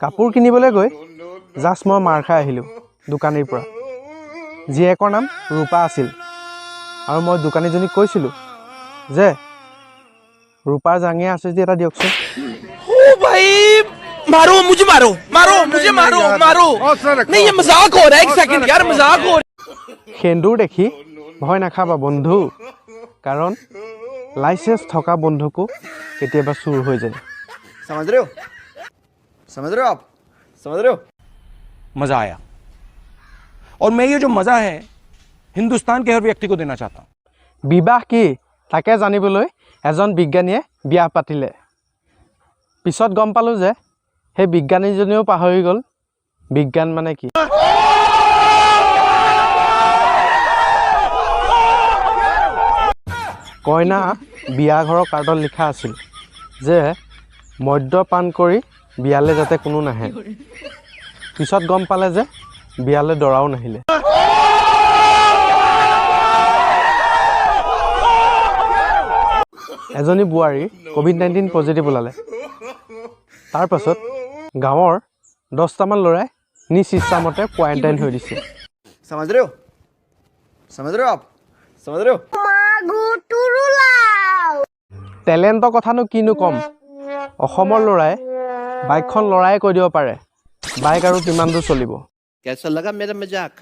কাপোৰ কিনিবলৈ গৈ জাষ্ট মই মাৰ খাই আহিলোঁ দোকানীৰ পৰা। জীয়েকৰ নাম ৰূপা আছিল আৰু মই দোকানীজনীক কৈছিলোঁ যে ৰূপাৰ জাঙিয়া আছে যদি এটা দিয়কচোন। ओ भाई, मारो मुझे, मारो मारो मुझे, मारो मारो। नहीं, ये मजाक हो रहा है, एक सेकंड यार, मजाक हो रहा है। সেন্দুৰ দেখি ভয় নাখাবা বন্ধু, কাৰণ লাইচেঞ্চ থকা বন্ধুকো কেতিয়াবা চুৰ হৈ যায়। समझ रहे हो? समझ रहे हो आप? समझ रहे हो? मज़ा आया और मैं ये जो मज़ा है, हिंदुस्तान के हर व्यक्ति को देना चाहता हूँ। বিবাহ কি তাকে জানিবলৈ এজন বিজ্ঞানীয়ে বিয়া পাতিলে। পিছত গম পালোঁ যে সেই বিজ্ঞানীজনেও পাহৰি গ'ল বিজ্ঞান মানে কি। কইনা বিয়া ঘৰৰ কাৰ্ডত লিখা আছিল যে মদ্যপান কৰি বিয়ালৈ যাতে কোনো নাহে। পিছত গম পালে যে বিয়ালৈ দৰাও নাহিলে। এজনী বোৱাৰী ক'ভিড-19 পজিটিভ ওলালে। তাৰ পাছত গাঁৱৰ 10টামান ল'ৰাই নিজ ইচ্ছামতে কোৱাৰেণ্টাইন হৈ দিছে। समझ रहे हो? समझ रहे हो आप? समझ रहे हो? টেলেণ্টৰ কথানো কিনো ক'ম, অসমৰ ল'ৰাই বাইকখন লৰাই কৈ দিব পাৰে বাইক আৰু কিমান দূৰ চলিব। कैसा लगा मेरा मजाक?